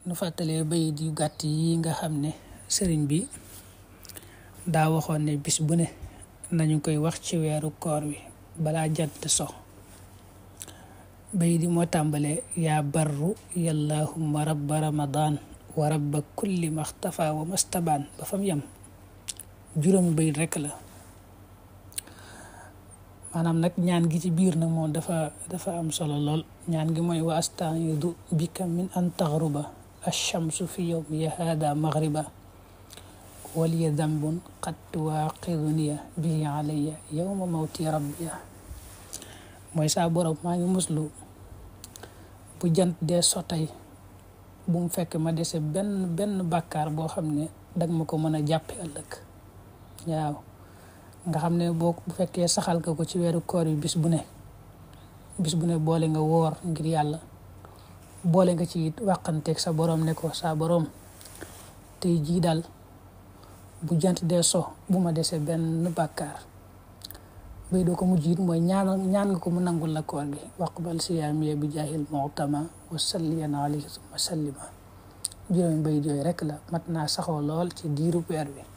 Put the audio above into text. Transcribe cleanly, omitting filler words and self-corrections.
nu fàttalee bayit yu gàtt yi nga xam ne sëriñ bi daa waxoon ne bis bu ne nañu koy wax ci weeru koor wi balaa jant so. bayit yi moo tàmbale yaa barru yallahumma rabba ramadan wa rabba kulli maxtafa wa mastabaan ba fam yam juróomi bayit rekk la. maanaam nag ñaan gi ci biir nag moom dafa am solo lool. ñaan gi mooy wa astaidu bika min an taxruba alchamsu fi yowmi hada maghriba waliya dambun qad tuwaqiduniya bihi alayya yowma mawti rabbiya. mooy saa borom maa ngi muslu bu jant dee so tey bu mu fekk ma dese benn bàkkaar boo xam ne dag ma ko mën a jàppe ëllëg. waaw nga xam ne boo bu fekkee saxal nga ko ci weeru koor yi bis bu ne boole nga woor ngir yàlla, boole nga ci it wàqanteeg sa borom ne ko saa borom tey jii daal bu jant dee so bu ma dese benn bàkkaar. bay doo ko mujj it mooy ñaan nga ko mu nangul la koor gi waqbal siyaamiya bi jaahil mu'tama wa salliyan alayhi wa sallima. juróomi bayit yooyu rek la mat naa saxoo lool ci diiru weer wi.